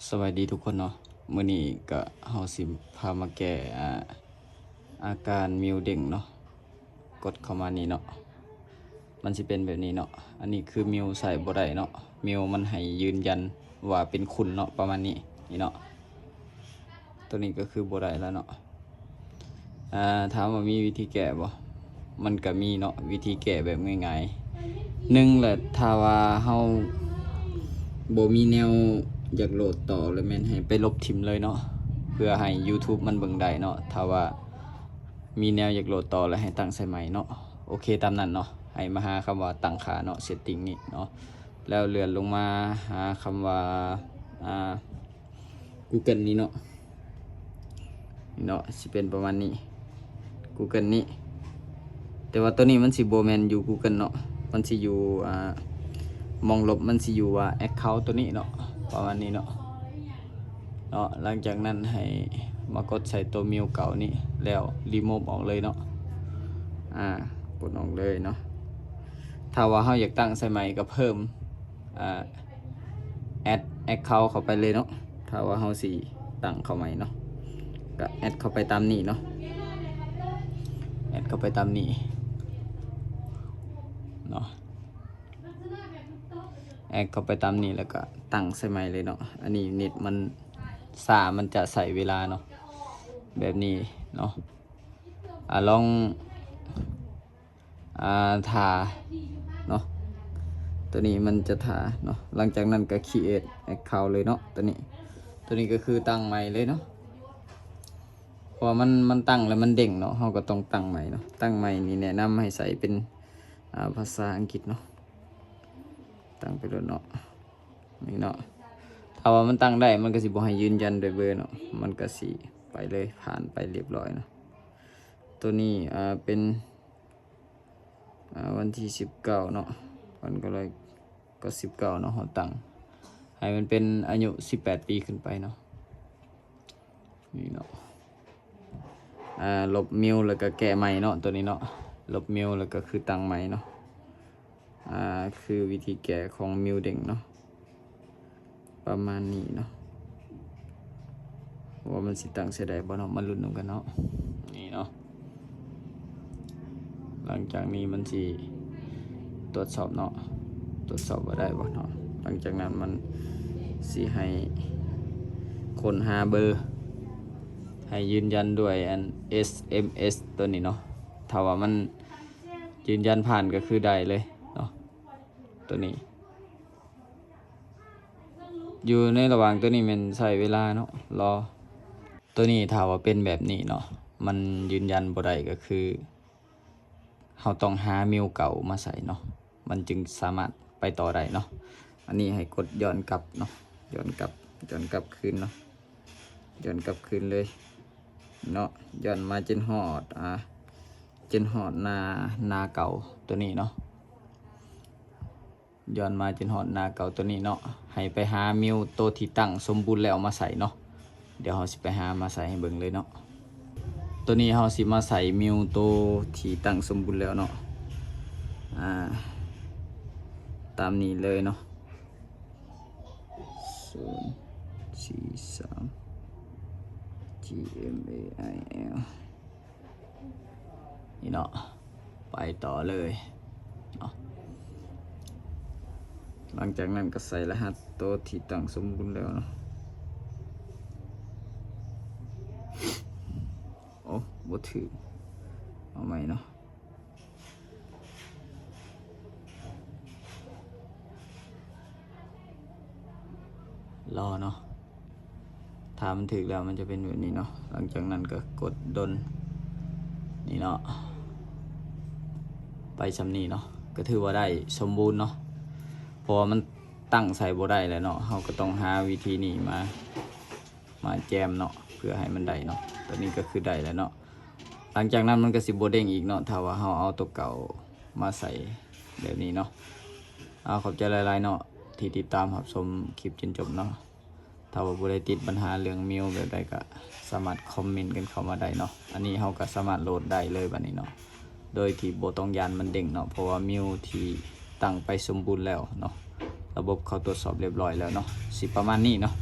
ສະບາຍດີທຸກຄົນເນາະ, ມື້ນີ້ກະເຮົາຊິພາມາແກ້ ອາ ອາການມິວເດ້ງເນາະ. ກົດເຂົ້າມານີ້ເນາະ, ມັນຊິເປັນແບບນີ້ເນາະ. ອັນນີ້ຄືມິວໃຊ້ບໍ່ໄດ້ເນາະ, ມິວມັນໃຫ້ຢືນຢັນວ່າເປັນຂຸນເນາະ, ປະມານນີ້ ນີ້ເນາະ. ໂຕນີ້ກໍຄືບໍ່ໄດ້ແລ້ວເນາະ. ອາ ຖາມວ່າມີວິທີແກ້ບໍ່? ມັນກະມີເນາະ, ວິທີແກ້ແບບງ່າຍໆ. ໜຶ່ງແຫຼະ, ຖ້າວ່າເຮົາບໍ່ມີແນວຢາກໂຫຼດຕໍ່ ລະແມ່ນໃຫ້ໄປລົບຖິ້ມເລີຍເນາະ, ເພື່ອໃຫ້ YouTube ມັນເບິ່ງໄດ້ເນາະ. ຖ້າວ່າມີແນວຢາກໂຫຼດຕໍ່ ລະໃຫ້ຕັ້ງໃສ່ໃໝ່ເນາະ. ໂອເຄ, ຕາມນັ້ນເນາະ, ໃຫ້ມາຫາຄຳວ່າຕັ້ງຄ່າເນາະ, setting ນີ້ເນາະ, ແລ້ວເລື່ອນລົງມາຫາຄຳວ່າ ອາ Google ນີ້ເນາະ, ເນາະ ຊິເປັນປະມານນີ້ Google ນີ້. ແຕ່ວ່າໂຕນີ້ມັນຊິບໍ່ແມ່ນຢູ່ Google ເນາະ, ມັນຊິຢູ່ ອາ ໝ່ອງລົບມັນຊິຢູ່ວ່າ Account ໂຕນີ້ເນາະ, ປະມານນີ້ເນາະ, ເນາະ. ຫຼັງຈາກນັ້ນໃຫ້ມາກົດໃສ່ໂຕມິວເກົ່ານີ້ ແລ້ວ remove ອອກເລີຍເນາະ, ອາ ກົດອອກເລີຍເນາະ. ຖ້າວ່າເຮົາຢາກຕັ້ງໃສ່ໃໝ່ກໍເພີ່ມ ອາ add account ເຂົ້າໄປເລີຍເນາະ. ຖ້າວ່າເຮົາຊິຕັ້ງເຂົ້າໃໝ່ເນາະ, ກໍ add ເຂົ້າໄປຕາມນີ້ເນາະ, add ເຂົ້າໄປຕາມນີ້ເນາະ, add ເຂົ້າໄປຕາມນີ້ ແລ້ວກໍຕັ້ງໃສ່ໃໝ່ເລີຍເນາະ. ອັນນີ້ເນັດມັນຊ້າ, ມັນຈະໃຊ້ເວລາເນາະ, ແບບນີ້ເນາະ. ອາ ລອງ ອາ ຖ້າເນາະ, ໂຕນີ້ມັນຈະຖ້າເນາະ. ຫຼັງຈາກນັ້ນກໍ create account ເລີຍເນາະ. ໂຕນີ້ ໂຕນີ້ກໍຄືຕັ້ງໃໝ່ເລີຍເນາະ, ເພາະວ່າມັນ ມັນຕັ້ງແລ້ວມັນເດ້ງເນາະ, ເຮົາກໍຕ້ອງຕັ້ງໃໝ່ເນາະ. ຕັ້ງໃໝ່ນີ້ແນະນຳໃຫ້ໃສ່ເປັນ ອາ ພາສາອັງກິດເນາະ, ຕັ້ງໄປໂລດເນາະ, ນີ້ເນາະ. ຖ້າວ່າມັນຕັ້ງໄດ້ ມັນກໍຊິບໍ່ໃຫ້ຢືນຢັນດ້ວຍເບີເນາະ, ມັນກໍຊິໄປເລີຍ, ຜ່ານໄປລຽບຮ້ອຍເນາະ. ໂຕນີ້ ອາ ເປັນ ອາ ວັນທີສິບເກົ້າເນາະ, ພັນເກົ້າຮ້ອຍເກົ້າສິບເກົ້າເນາະ, ເຮົາຕັ້ງໃຫ້ມັນເປັນອາຍຸສິບແປດປີຂຶ້ນໄປເນາະ, ນີ້ເນາະ. ອາ ລົບມິວ ແລ້ວກໍແກ້ໃໝ່ເນາະ, ໂຕນີ້ເນາະ, ລົບມິວ ແລ້ວກໍຄືຕັ້ງໃໝ່ເນາະ. ອາ ຄືວິທີແກ້ຂອງມິວເດ້ງເນາະ, ປະມານນີ້ເນາະ. ວ່າມັນຊິຕັ້ງໃສ່ໄດ້ບໍ່ເນາະ, ມາລຸ້ນນຳກັນເນາະ, ນີ້ເນາະ. ຫຼັງຈາກນີ້ມັນຊິຕວດສອບເນາະ, ຕວດສອບວ່າໄດ້ບໍ່ເນາະ. ຫຼັງຈາກນັ້ນມັນຊິໃຫ້ຄົ້ນຫາເບີ ໃຫ້ຢືນຢັນດ້ວຍອັນ ເອສເອັມເອສ ໂຕນີ້ເນາະ. ຖ້າວ່າມັນຢືນຢັນຜ່ານກໍຄືໄດ້ເລີຍເນາະ, ໂຕນີ້. ຢູ່ໃນລະຫວ່າງໂຕນີ້ແມ່ນໃຊ້ເວລາເນາະ, ລໍ. ໂຕນີ້ຖ້າວ່າເປັນແບບນີ້ເນາະ, ມັນຢືນຢັນບໍ່ໄດ້ ກໍຄືເຮົາຕ້ອງຫາມິວເກົ່າມາໃສ່ເນາະ, ມັນຈຶ່ງສາມາດໄປຕໍ່ໄດ້ເນາະ. ອັນນີ້ໃຫ້ກົດຍ້ອນກັບເນາະ, ຍ້ອນກັບ ຍ້ອນກັບຄືນເນາະ, ຍ້ອນກັບຄືນເລີຍເນາະ, ຍ້ອນມາຈົນຮອດ ອາ ຈົນຮອດໜ້າ ໜ້າເກົ່າໂຕນີ້ເນາະ. ຍ້ອນມາຈົນຮອດໜ້າເກົ່າໂຕນີ້ເນາະ, ໃຫ້ໄປຫາມິວໂຕທີ່ຕັ້ງສົມບູນແລ້ວມາໃສ່ເນາະ. ດຽວເຮົາຊິໄປຫາມາໃສ່ໃຫ້ເບິ່ງເລີຍເນາະ. ໂຕນີ້ເຮົາຊິມາໃສ່ມິວໂຕທີ່ຕັ້ງສົມບູນແລ້ວເນາະ, ອາ ຕາມນີ້ເລີຍເນາະ, ສູນ ສີ່ ສາມ ຈີ ເອັມ ເອ ໄອ ແອລ ນີ້ເນາະ, ໄປຕໍ່ເລີຍເນາະ. ຫຼັງຈາກນັ້ນກໍໃສ່ລະຫັດໂຕທີ່ຕັ້ງສົມບູນແລ້ວເນາະ. ໂອ້ ບໍ່ຖືກ, ເອົາໃໝ່ເນາະ. ລໍເນາະ, ຖ້າມັນຖືກແລ້ວມັນຈະເປັນແບບນີ້ເນາະ. ຫຼັງຈາກນັ້ນກໍກົດດົນນີ້ເນາະ, ໄປຊ່ຳນີ້ເນາະ, ກໍຖືວ່າໄດ້ສົມບູນເນາະ, ເພາະວ່າມັນຕັ້ງໃສ່ບໍ່ໄດ້ແລ້ວເນາະ. ເຮົາກໍຕ້ອງຫາວິທີນີ້ມາ ມາແຈມເນາະ ເພື່ອໃຫ້ມັນໄດ້ເນາະ. ຕອນນີ້ກໍຄືໄດ້ແລ້ວເນາະ. ຫຼັງຈາກນັ້ນມັນກໍຊິບໍ່ເດ້ງອີກເນາະ ຖ້າວ່າເຮົາເອົາຕົວເກົ່າມາໃສ່ແບບນີ້ເນາະ. ເອົາ ຂອບໃຈຫຼາຍໆເນາະ ທີ່ຕິດຕາມຮັບຊົມຄລິບຈົນຈົບເນາະ. ຖ້າວ່າຜູ້ໃດຕິດບັນຫາເລື່ອງມິວແບບໃດ ກໍສາມາດຄອມເມັນກັນເຂົ້າມາໄດ້ເນາະ. ອັນນີ້ເຮົາກໍສາມາດໂຫຼດໄດ້ເລີຍບັດນີ້ເນາະ ໂດຍທີ່ບໍ່ຕ້ອງຢ້ານມັນເດ້ງເນາະ ເພາະວ່າມິວທີ່ຕັ້ງໄປສົມບູນແລ້ວເນາະ, ລະບົບເຂົາຕວດສອບລຽບຮ້ອຍແລ້ວເນາະ. ຊິປະມານນີ້ເນາະ.